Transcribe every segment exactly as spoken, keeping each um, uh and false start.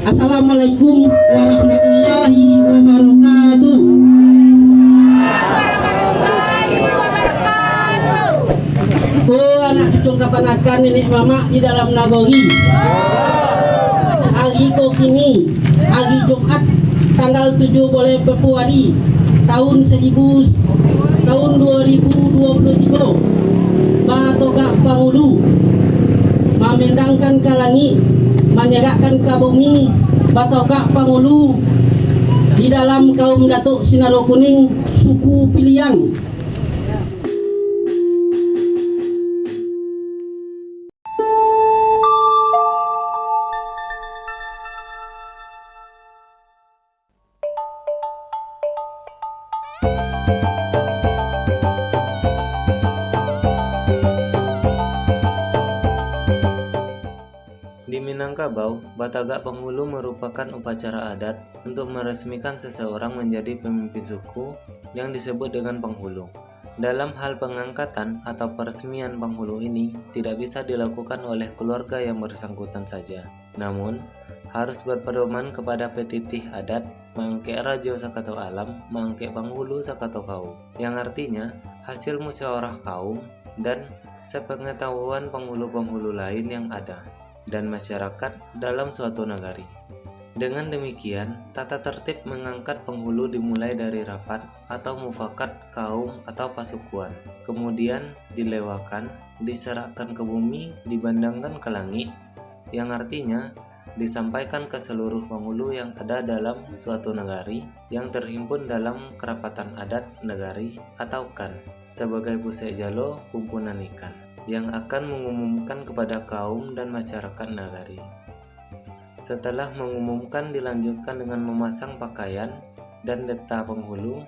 Assalamualaikum warahmatullahi wabarakatuh. Oh, anak cucung kapanakan niniak mamak di dalam nagori. Ari ko kini, ari Jumaik, tanggal tujuah bulan Februari, tahun saribu, tahun dua ribu dua puluh tigo, batogak pangulu, mamandangkan ka langik, manyerakkan ka bumi, batogak pangulu di dalam kaum Datuak Sinaro Kuning, suku Piliang. Di Minangkabau, batagak panghulu marupakan upacara adat untuk meresmikan seseorang menjadi pemimpin suku yang disebut dengan panghulu. Dalam hal pengangkatan atau peresmian panghulu ini tidak bisa dilakukan oleh keluarga yang bersangkutan saja, namun harus berpedoman kepada petitih adat, maangkek rajo sakato alam, maangkek panghulu sakato kaum, yang artinya hasil musyawarah kaum dan sepengetahuan panghulu-panghulu lain yang ada dan masyarakat dalam suatu nagari. Dengan demikian, tata tertib mengangkat panghulu dimulai dari rapat atau mufakat kaum atau pasukuan, kemudian dilewakan, diserakkan ke bumi, dibandangkan ke langik, yang artinya disampaikan ke seluruh panghulu yang ada dalam suatu nagari yang terhimpun dalam kerapatan adat nagari atau kan, sebagai pusek jalo kumpunan ikan yang akan mengumumkan kepada kaum dan masyarakat nagari. Setelah mengumumkan, dilanjutkan dengan memasang pakaian dan deta panghulu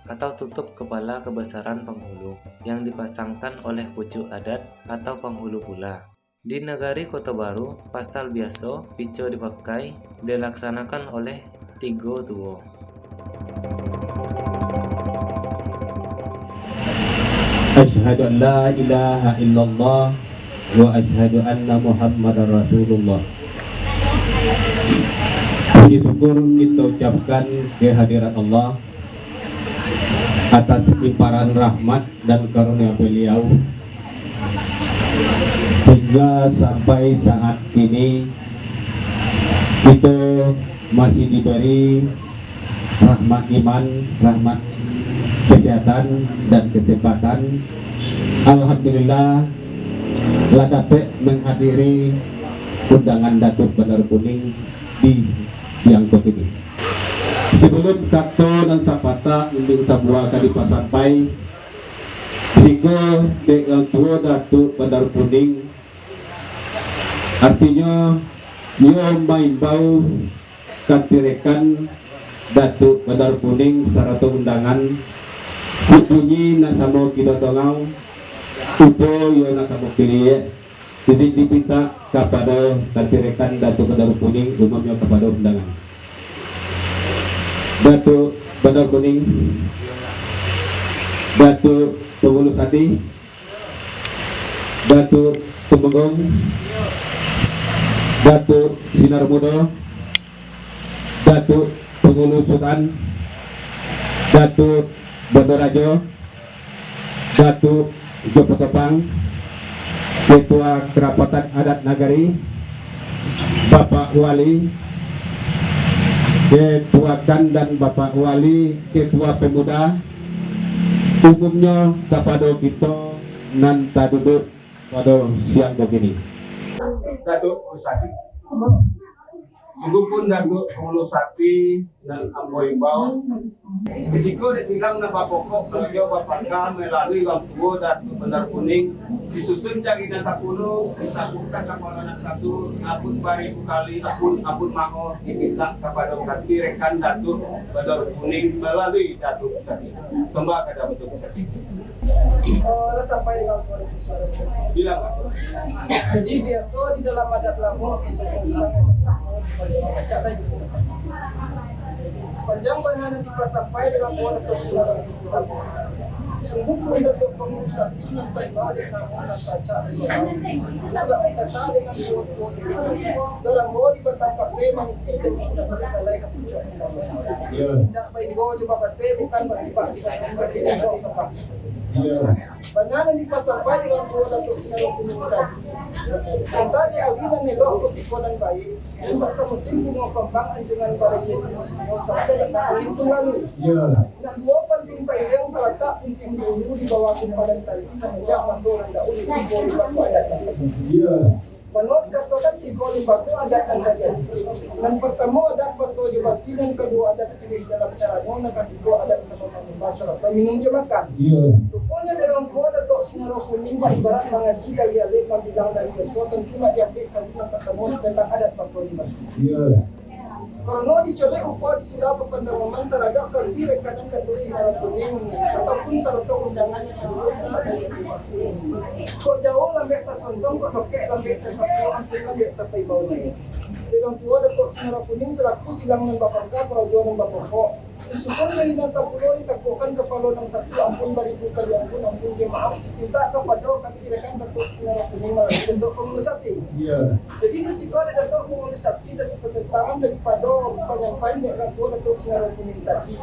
atau tutup kepala kebesaran panghulu yang dipasangkan oleh pucuk adat atau panghulu pula. Di nagari Koto Baru, pasal biaso pico dipakai dilaksanakan oleh tigo tuo. Asyhadu an la ilaha illallah wa asyhadu anna Muhammadar Rasulullah. Puji syukur kita ucapkan kehadirat Allah atas limpahan rahmat dan karunia Beliau, sehingga sampai saat kini kita masih diberi rahmat iman, rahmat kesehatan dan kesempatan. Alhamdulillah, lah dapek menghadiri undangan Datuak Bandar Kuning di siang ko kini. Sabalum kato nan sapatah indik sabua ka dipasampai, siko dek Ang Tuo Datuak Bandar Kuning, artinyo, iyo maimbau kanti rekan Datuak Bandar Kuning sarato undangan, bunyi nan samo kito dongau, rupo iyo nan samo kiliek, izin dipintak kapado kanti rekan Datuak Bandar Kuning, umumnyo kapado undangan. Datuak Bandar Kuning, Datuak Pangulu Sati, Datuak Tumenggung, Datuak Sinar Mudo, Datuak Pangulu Sutan, Datuak Bondo Rajo, Datuak Jopo Topang, Ketua Kerapatan Adat Nagari, Bapak Wali, Ketua Kan dan Bapak Wali, Ketua Pemuda, umumnyo kapado kito nan taduduak pado siang ko kini. Datuak Pangulu Sati. Sungguahpun Datuak Pangulu Sati nan ambo imbau. Di siko dek silang nan bapokok, karajo bapangka, malalui urang tuo Datuak Bandar Kuning, disusun jari nan sapuluah, ditabuhkan kapalo nan satu, ampun baribu kali, ampun, ampun maoh, dipintak kapado kanti rekan Datuak Bandar Kuning malalui Datuak Sati. Sambah ka Datuak Sati. Eh, lah sampai di Tuan Tuan suara. Bilang, Pak. Jadi, biaso di dalam adat lamo, bisa usang, pacak lah itu. Sapanjang bana nan dipasampai dalam Tuan Tuan suara, Sungguahpun Datuak Pangulu Sati nan taiba dek namo nan tacak dari Bawang, sabab ditata dengan tuo-tuo, barang bawah di batang kape maniti dari silasih lalai ka pucuak silasih. Indak baimbau jo babate, bukan basibak di basibak, di basibak. Bana nan dipasampai dek urang tuo Datuak Sinaro Kuning tadi. Antah di ari nan elok, kutiko nan baiak, nan bak samusim bungo kambang, anjuangan baraia di musimnyo, sampai datang angin pun lalu. Nan duo pantun sairiang talatak punting di ulu di bawah gumpalan tali, samanjak maso nan daulu, tigo limbago adat nan tajadi. Mano dikatokan tigo limbago adat nan tajadi? Nan partamo, adat baso jo basi, nan kaduo, adat siriah dalam carano, nan katigo, adat samo manyambah sarato minum jo makan. Ruponyo dek urang tuo Datuak Sinaro Kuning bak ibarat mangaji dari alif, mambilang dari yoso, tantu nak diambiak kali nan partamo tantang adat baso jo basi. Karano dicolek upo di silau kapandang Maman taradok kanti rekanan Datuak Sinaro Kuning, ataupun sarato undangan nan ado di dalam. Kok jauah lambek tasonsong, kok dokek lambek tasapo, ampun lambek tapaimbau naiak. Dek urang tuo Datuak Sinaro Kuning salaku silang nan bapangka, karajo nan bapokok, disusun dari nan sapuluah, ditakukkan kapalo nan satu, ampun baribu kali ampun, ampun jo maaf, mintak kapado kanti rekan Datuak Sinaro Kuning malalui Datuak Pangulu Sati. Jadi, di siko dek Datuak Pangulu Sati, dari patantangan daripado panyampaian dek urang tuo Datuak Sinaro Kuning tadi,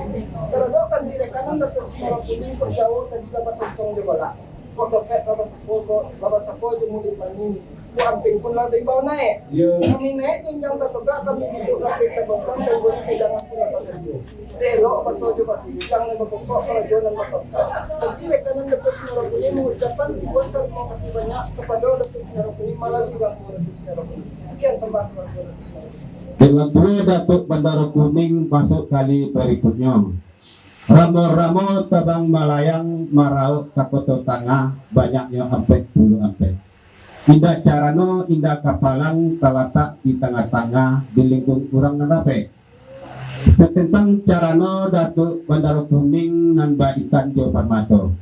taradok kanti rekanan Datuak Sinaro Kuning kok jauah tadi lah basonsong jo balak. Kok dokek lah basapo, kok lah basapo jo muluik manih. Kok amping pun lah baimbau naiak. Kami naiak janjang tatogak, kami duduak lapeh tabangkang, sainggo di pidangan pun lah tasadio. Dek elok baso jo basi, silang nan bapokok, karajo nan bapangka. Kanti rekanan Datuak Sinaro Kuning mangucapkan ribuan tarimo kasih banyak kapado Datuak Sinaro Kuning malalui urang tuo Datuak Sinaro Kuning. Sakian sambah urang tuo Datuak Sinaro Kuning. Dek urang tuo Datuak Bandaro Kuning, masuak kali barikutnyo. Ramo-ramo tabang malayang, marauk ka Koto Tangah, banyaknyo ampek puluah ampek. Indak carano, indak kapalang, talatak di tangah-tangah, di lingkuang urang nan rapek. Satantang carano Datuak Bandaro Kuning nan baitan jo parmato.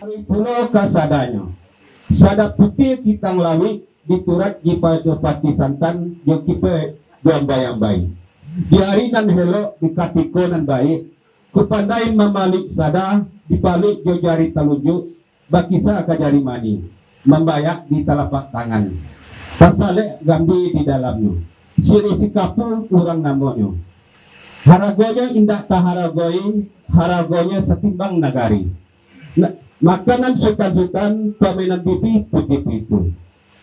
Taruih pulo kasadanyo, sada putiah kitang lawik, diturek dipado pati santan, jo kipek diambai-ambai. Di ari nan elok, di katiko nan baiak, kok pandai mamaluik sada, dipaluik jo jari talunjuak, bakisa ka jari manih, mambayak di talapak tangan. Tasalek gambia di dalamnyo, siriah sikapu urang namonyo. Haragonyo indak taharagoi, haragonyo satimbang nagari. Na-, makanan sutan-sutan, pamainan bibi putiah-putiah.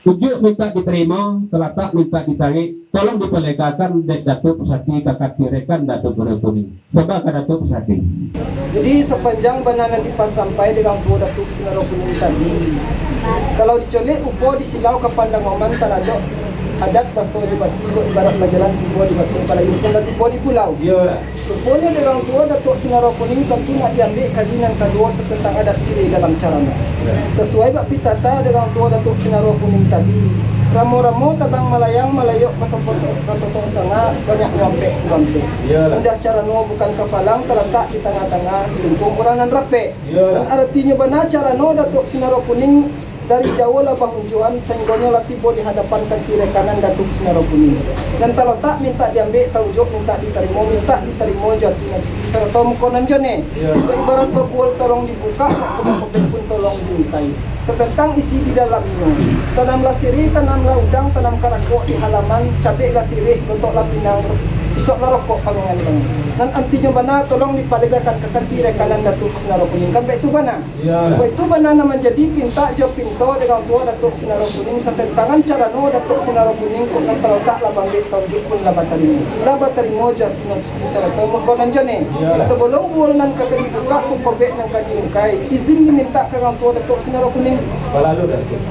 Unjuak mintak ditarimo, talatak mintak ditarik, tolong dipalegakan dek Datuak Pusati ka kanti rekan Datuak Bandaro Kuning. Sambah ka Datuak Pusati. Jadi, sapanjang bana nan dipasampai dek urang tuo Datuak Sinaro Kuning tadi, kalau dicolek upo di silau kapandang Maman taradok adat baso jo basi, kok ibarat bajalan tibo di batu, balayu pun lah tibo di pulau. Ruponyo dek urang tuo Datuak Sinaro Kuning tantu nak diambiak kali nan kaduo satantang adat siriah dalam carano. Sasuai bak pitata dek urang tuo Datuak Sinaro Kuning tadi, ramo-ramo tabang malayang, malayok ka Koto Tangah, banyaknyo ampek puluah ampek. Indak carano bukan kapalang, talatak di tangah-tangah, di lingkuang urang nan rapek. Aratinyo bana carano Datuak Sinaro Kuning dari jauah lah baunjuakan, sainggonyo lah tibo di hadapan kanti rekanan Datuak Sinaro Kuning. Nan talatak mintak diambiak, taunjuak mintak ditarimo, mintak ditarimo jo ati nan suci sarato muko nan joneh. Ibarat babuah tolong dibukak, kok kobek pun tolong diungkai. Satantang isi di dalamnyo, tanamlah siriah, tanamlah udang, tanam karakok di halaman, cabeklah siriah, gotoklah pinang, isoklah rokok pangangan-pangangan. Nan antinyo bana, tolong dipalegakan ka kanti rekanan Datuak Sinaro Kuning. Kan bak itu bana? Baitu bana nan manjadi pintak jo pinto dek urang tuo Datuak Sinaro Kuning, satantangan carano Datuak Sinaro Kuning, kok nan talatak lah baambiak, taunjuak pun lah batarimo. Lah batarimo jo ati nan suci sarato muko nan joneh. Sabalum buah nan ka dibukak, kok kobek nan ka diungkai, izin dimintak ka urang tuo Datuak Sinaro Kuning. Balalu, Datuak.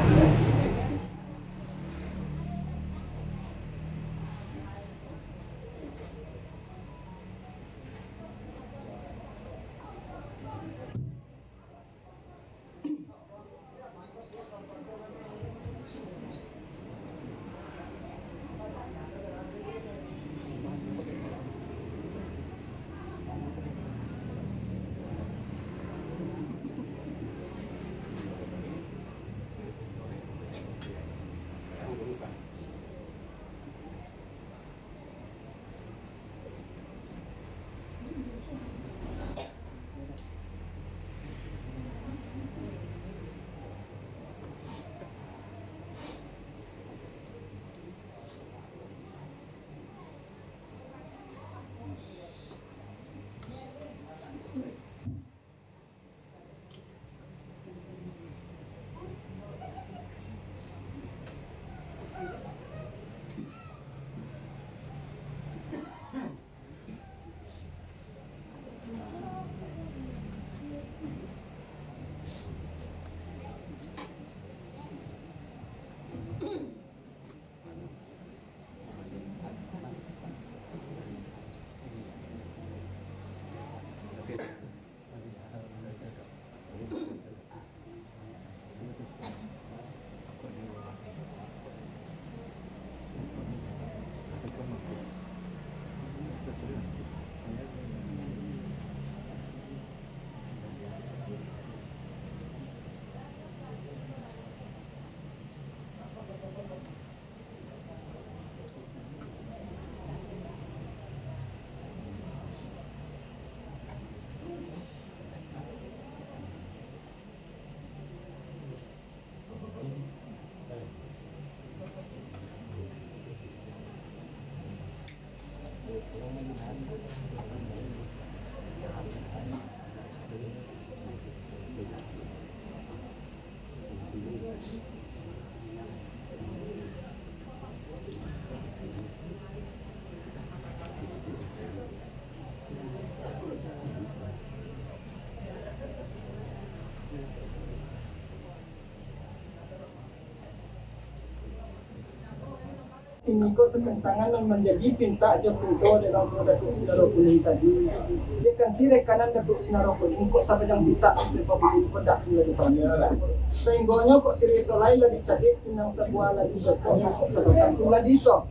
Kiniko satantangan nan manjadi pintak jo pinto dek Rangkuo Datuak Sinaro Kuning tadi. Dek kanti rekanan Datuak Sinaro Kuning kok sabanjang pintak dek pabulin kok dak tingga di tangan. Sainggonyo kok siriah solai lah dicaliak, pinang sabuah lah dicokok, kok sabatang pun lah diiso.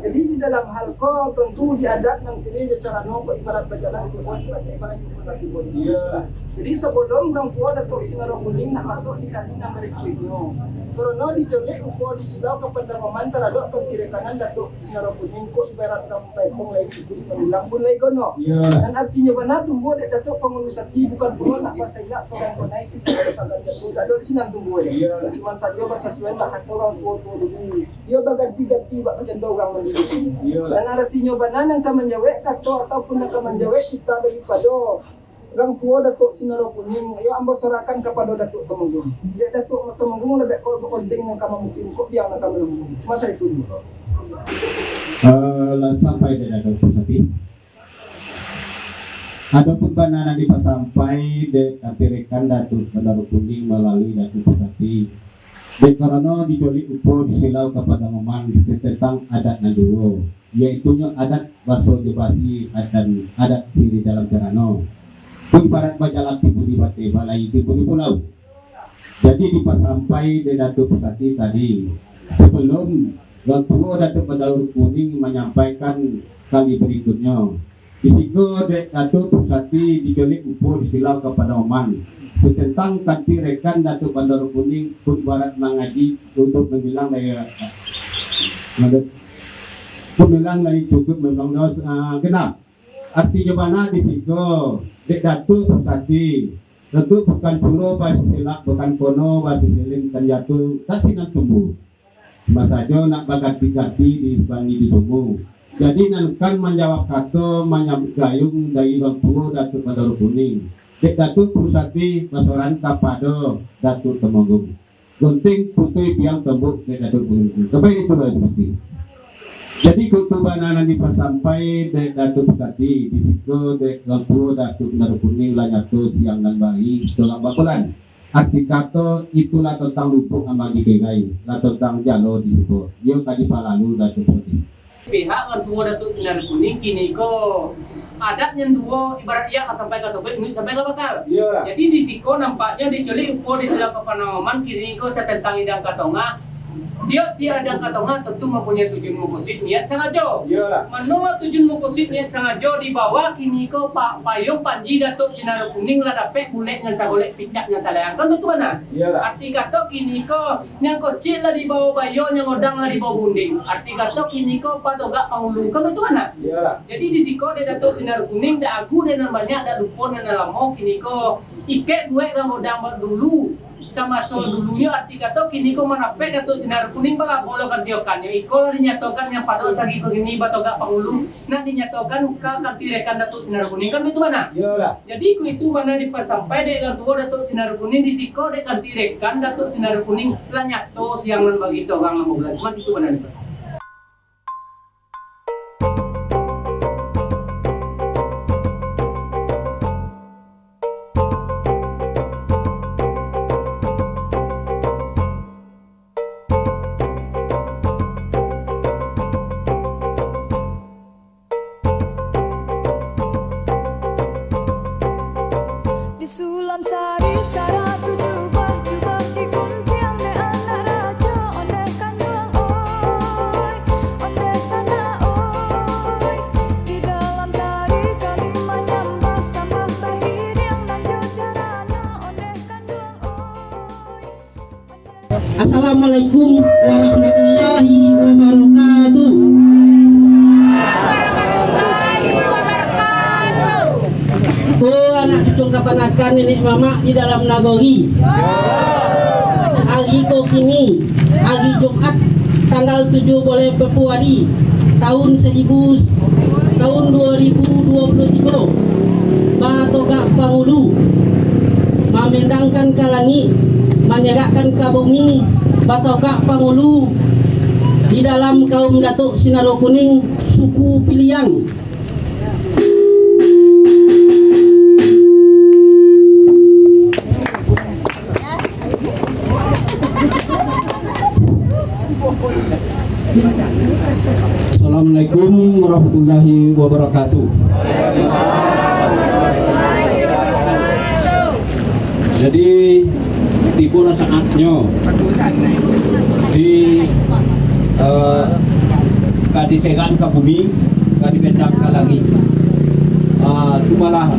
Jadi di dalam hal ko, tantu di adat nan siriah jo carano kok ibarat bajalan tibo di pantai Balayu pun lah tibo di. Jadi, sabalun Rangkuo Datuak Sinaro Kuning nak masuak di kali nan barikuiknyo, karano dicolek upo di silau ka Padang Oman taradok kanti rekanan Datuak Sinaro Kuning ko ibarat daun paetong lai cukuik, mamilang pun lai gono. Nan artinyo bana tumbuah dek Datuak Pangulu Sati, bukan pulo nak basailak sorang konai, si sagan-sagan jatuah, dak ado di sinan tumbuah. Cuman sajo basasuaian bak kato urang tuo-tuo dulu. Iyo baganti-ganti bak bacando urang mandulu. Nan artinyo bana nan ka manjawek kato ataupun nan ka manjawek cita daripado Rangkuo Datuak Sinaro Kuning, iyo ambo sarakan kapado Datuak Tumanggung. Dek Datuak Tumanggung labiah ko bakonting nan ka mamuting kok biang nan ka malambung. Cuma saitu. Eh, lah sampai dek Datuak Pusati. Adopun bana nan dipasampai dek kanti rekan Datuak Bandarau Kuning malalui Datuak Pusati. Dek karano dicolek upo di silau ka Padang Oman tantang adat nan duo, yaitunyo adat baso jo basi dan adat siriah dalam carano. Ko ibarat bajalan tibo di pantai, balayu tibo di pulau. Jadi dipasampai dek Datuak Pusati tadi, sabalun Rangkuo Datuak Bandarau Kuning manyampaikan kali barikuiknyo, di siko dek Datuak Pusati dicolek upo di silau ka Padang Oman, satantang kanti rekan Datuak Bandarau Kuning, ko ibarat mangaji untuak mamilang lai, ko mamilang lai cukuik, mamilang dos, ah, genap. Artinyo bana di siko dek Datuak Pusati, tantu bukan pulo basisilak, bukan kono basisiling, kan jatuah, dak sinan tumbuah. Cuma sajo nak baganti-ganti di bani di tumu. Jadi nan kan manjawab kato, manyambuik gayuang dari Rangkuo Datuak Bandarau Kuning, dek Datuak Pusati basorakan kapado Datuak Tumanggung. Gunting putuih piang tombok dek Datuak Pusati. Sampai itu lah Pusati. Jadi, kok tu bana nan dipasampai dek Datuak Pusati, di siko dek Rangkuo Datuak Bandarau Kuning lah nyato siang nan bari, tolak babulan. Arti kato, itulah tantang lubuak amal di kegai, lah tantang jalo di siko. Iyo ka dipalalu Datuak Pusati. Pihak Rangkuo Datuak Sinaro Kuning kiniko adat nan duo, ibarat iyak lah sampai ka tobek, munik sampai ka bakal. Iyolah. Jadi di siko nampaknyo dicolek upo di silau ka Padang Oman, kiniko satantang idang ka tongah. Tiok-tiok idang ka tongah tantu mampunyai tujuan makusik niat sangajo. Iyolah. Mano tujuan makusik niat sangajo dibawa kiniko pa-, payuang panji Datuak Sinaro Kuning lah dapek bulek nan sagolek picak nan salayang. Kan baitu bana? Iyolah. Arti kato kiniko Nyang kocik lah dibawo bayo, nyang odang lah dibawo bundiang. Arti kato kiniko patogak pangulu, kan baitu bana? Iyolah. Jadi di siko dek Datuak Sinaro Kuning, dak agu dek nan banyak, dak lupo dek nan lamo, kiniko ikek buek rang odang ba-, dulu. Samaso dulunyo, arti kato kiniko manapek Datuak Sinaro Kuning, balabo lo kanti rekannyo. Iko lah dinyatokan nyang pado sagi ko kini batogak pangulu, nak dinyatokan ka kanti rekan Datuak Sinaro Kuning, kan baitu bana? Iyolah. Jadi, kuitu bana dipasampai dek Rangkuo Datuak Sinaro Kuning, di siko dek kanti rekan Datuak Sinaro Kuning, lah nyato siang nan bari tu urang nan babulan. Cuma situ bana dipasampai. Di Sulam Sari saratu jubah, jubah diguntiang dek anak rajo, ondeh kanduang oi, ondeh sanak oi. Di dalam tari kami manyambah, sambah bairiang nan jo carano, ondeh kanduang oi. Assalamualaikum warahmatullahi wabarakatuh. Oh, anak cucung kapanakan nenek mamak di dalam nagori. Ari ko kini, ari Jumat, tanggal tujuah baleh Februari, Tahun saribu, tahun dua ribu dua puluh tigo, batogak pangulu, mamandangkan ka langik, manyerakkan ka bumi, batogak pangulu di dalam kaum Datuk Sinaro Kuning, suku Piliang. Assalamualaikum warahmatullahi wabarakatuh. Jadi, tibolah saatnyo di, eh, ka diserakkan ka bumi, ka dipandang ka langik. Ah, tu malah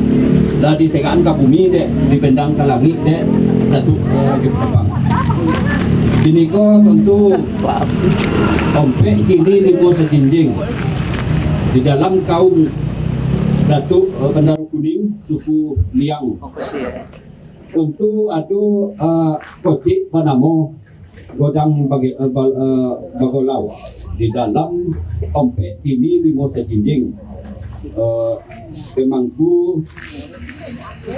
lah diserakkan ka bumi dek, dipandang ka langik dek Datuak, eh, Rajo Katapang. Kiniko tantu ompek kini limo sajinjing di dalam kaum Datuak, eh, Bandaro Kuning, suku Liang. Tantu ado, eh, kocik banamo Godang Bage-, eh, Bal-, eh, Bagolau di dalam ompek kini limo sajinjing, eh, pemangku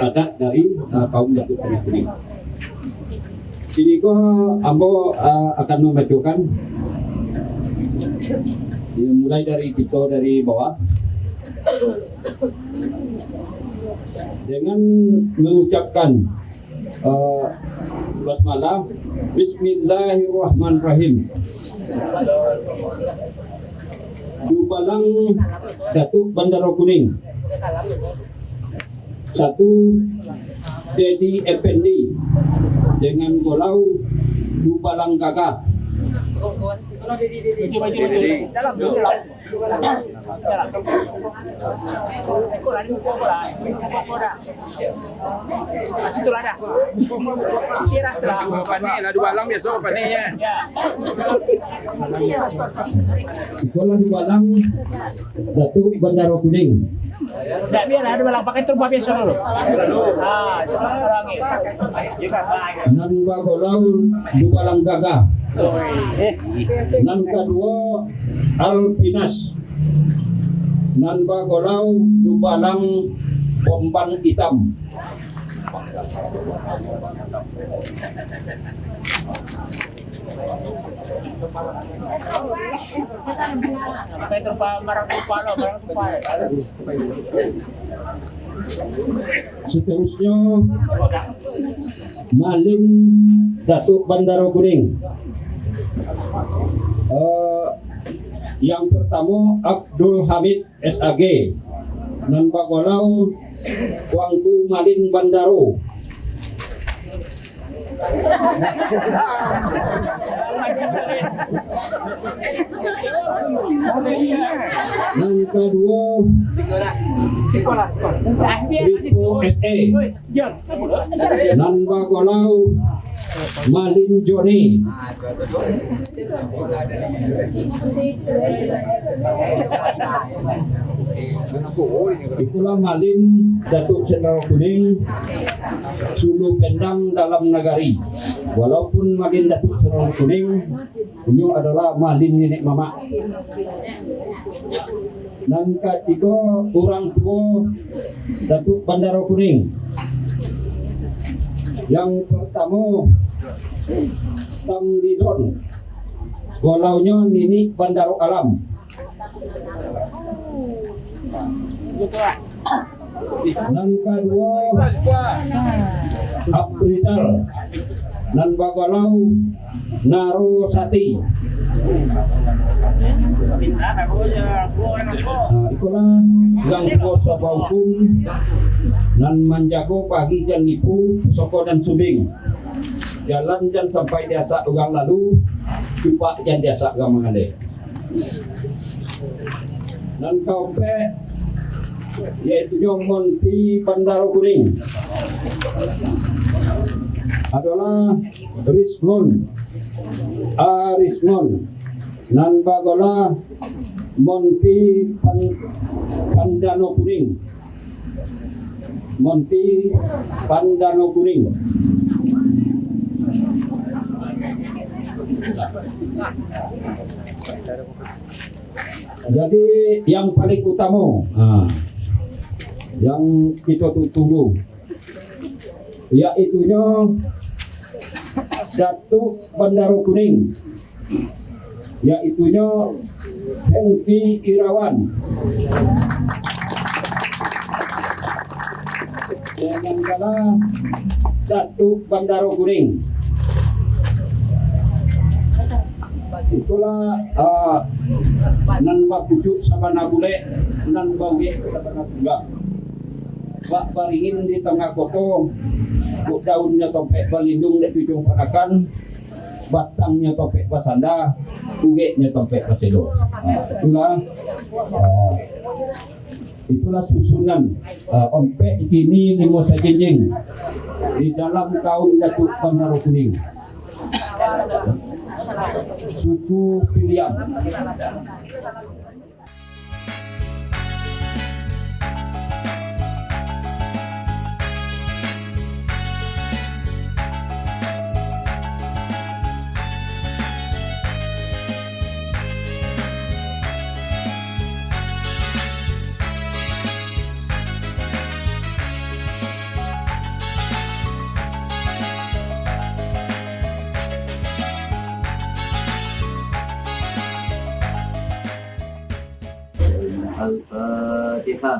adat dari, eh, kaum Datuak Sinaro Kuning. Kiniko ambo, eh, akan mambacokan, ya, mulai dari kito dari bawah. Dengan mengucapkan, eh, basmalah, Bismillahirrahmanirrahim. Dubalang Datuak Bandaro Kuning. Satu, Dedi Effendi dengan Golau Dubalang Gagah. Itulah dubalang Datuak Bandaro Kuning. Dak, biarlah dubalang pakai turba biaso dulu. Ah, itu orang ni. Nan bagolau dubalang gagah. Nan kaduo, Alpinas. Nan bagolau dubalang bomban itam. Saterusnyo, Malin Datuak Bandaro Kuning. Eh, yang pertamo, Abdul Hamid S A G, nan bagolau Tuanku Malin Bandaro. Nan kaduo, Ripo S A. Nan bagolau Malin Joni. Itulah Malin Datuak Sentral Kuning, sulu pendang dalam nagari. Walaupun Malin Datuak Sentral Kuning, inyo adolah Malin niniak mamak. Nan katigo, urang tuo Datuak Bandaro Kuning. Yang pertamo, Tamlizon. Golaunyo Niniak Bandaro Alam. Nan kaduo, Afrizal. Nan bagolau, Naro Sati. Nah, ikolah urang tuo Sabah Hukum nan manjago pagi jan nipu, pusako jan sumbing. Jalan jan sampai diasak urang lalu, cupak jan diasak urang mangaleh. Nan kaompek, yaitunyo Monti Bandaro Kuning, adolah Rismon, A Rismon, nan bagolau Monti Pan-, Pandano Kuning. Monti Pandano Kuning. Jadi, yang paling utamo, ha, yang kito tu-, tunggu, yaitunyo Datuak Bandaro Kuning, yaitunyo Hengki Irawan. Dengan gala Datuak Bandaro Kuning. Itulah, ah, nan bapucuak sabana bulek, nan bauek sabana tunggang. Bak baringin di tangah koto, buk daunnyo tompek balinduang dek tujuah panakan, batangnyo tompek basanda, ueknyo tompek baselo. Ah, itulah, ah, itulah susunan, ah, ompek kini limo sajinjing di dalam kaum Datuak Bandaro Kuning. Suku Piliang. Al-Fatihah.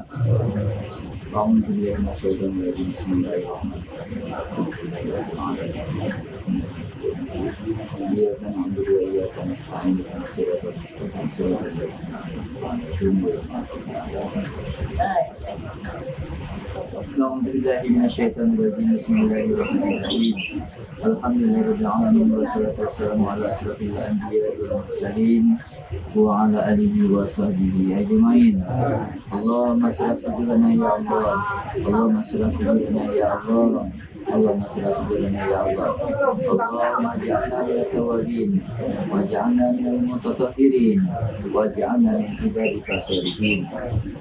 أعوذ بالله من الشيطان الرجيم. بسم الله الرحمن الرحيم. الحمد لله رب العالمين. إياك نعبد وإياك نستعين. اهدنا الصراط المستقيم. صراط الذين أنعمت عليهم غير المغضوب عليهم ولا الضالين. أعوذ بالله من الشيطان الرجيم. بسم الله الرحمن الرحيم. الحمد لله رب العالمين. والصلاة والسلام على أشرف الأنبياء والمرسلين. وعلى آله وصحبه أجمعين. اللهم اشرح صدورنا يا الله. اللهم اشرح صدورنا يا الله. اللهم اشرح صدورنا يا الله. اللهم اجعلنا من التوابين، واجعلنا من المتطهرين، واجعلنا من عبادك الصالحين.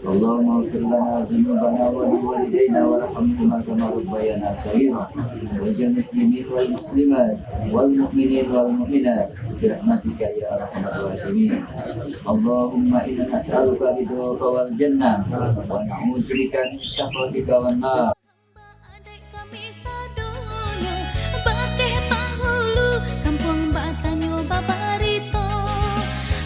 اللهم اغفر لنا ذنوبنا ولوالدينا وارحمهما كما ربيانا صغيرا. ولجميع المسلمين والمسلمات والمؤمنين والمؤمنات برحمتك يا أرحم الراحمين. اللهم إنا نسألك رضاك والجنة، ونعوذ بك من سخطك والنار. Adaik kami sadonyo, bakeh panghulu, kampuang batanyo babarito.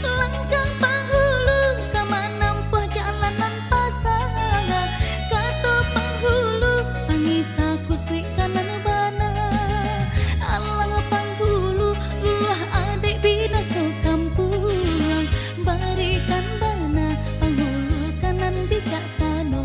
Langkah panghulu ka manampuah jalan nan pasang, kato panghulu, pangisah kusuik ka nan bana. Alang panghulu, luluah adaik binaso kampuang, barikan bana panghulu ka nan bijaksano.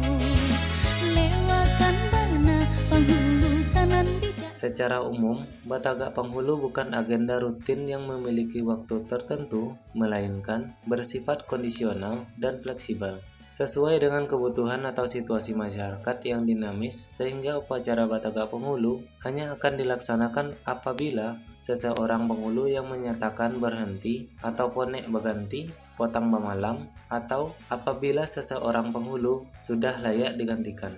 Lewakan bana panghulu ka nan bijaksano. Secara umum, batagak panghulu bukan agenda rutin yang memiliki waktu tertentu, melainkan bersifat kondisional dan fleksibel, sesuai dengan kebutuhan atau situasi masyarakat yang dinamis, sehingga upacara batagak panghulu hanya akan dilaksanakan apabila seseorang panghulu yang menyatakan berhenti atau konek baganti, potang bamalam, atau apabila seseorang panghulu sudah layak digantikan.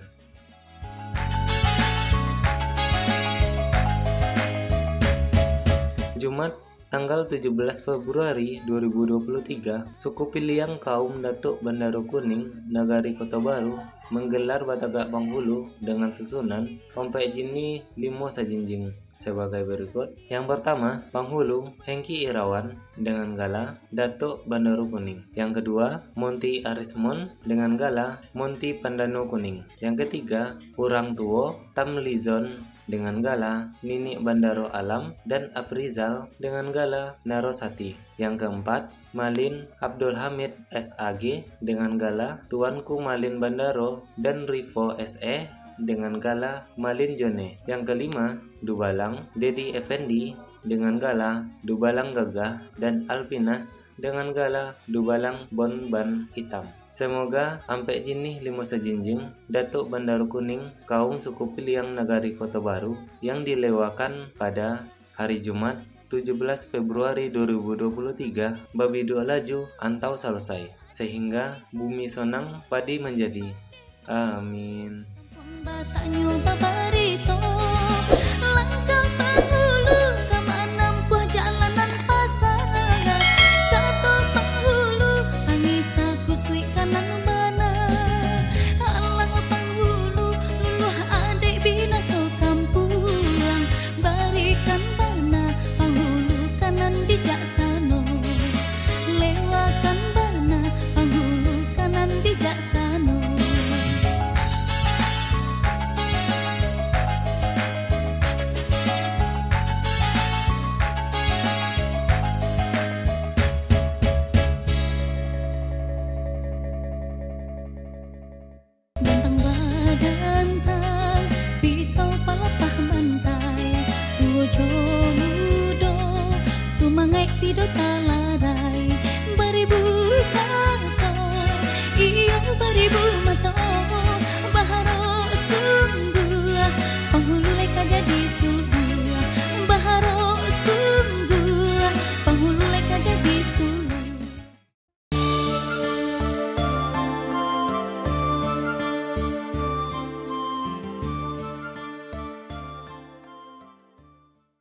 Jumat, tanggal tujuh belas Februari dua ribu dua puluh tiga, suku Piliang kaum Datuak Bandaro Kuning, Nagari Koto Baru, menggelar batagak panghulu dengan susunan ompek jini limo sajinjing. Sabagai barikut. Yang partama, Panghulu Hengki Irawan dengan gala Datuak Bandaro Kuning. Yang kadua, Monti Arismon dengan gala Monti Pandano Kuning. Yang katiga, Urang Tuo Tamlizon dengan gala Niniak Bandaro Alam dan Aprizal dengan gala Narosati. Yang kaampat, Malin Abdul Hamid S A G dengan gala Tuanku Malin Bandaro dan Rivo S A dengan gala Malin Jone. Yang kalima, Dubalang Dedi Effendi dengan gala Dubalang Gagah dan Alpinas dengan gala Dubalang Bon Ban Itam. Semoga ampek jinih limo sajinjing Datuak Bandaro Kuning kaum suku Piliang Nagari Koto Baru yang dilewakan pada hari Jumat, tujuh belas Februari dua ribu dua puluh tiga, babiduak laju antau salasai, sahingga bumi sonang padi manjadi. Amin. Batanyo babarito, langkah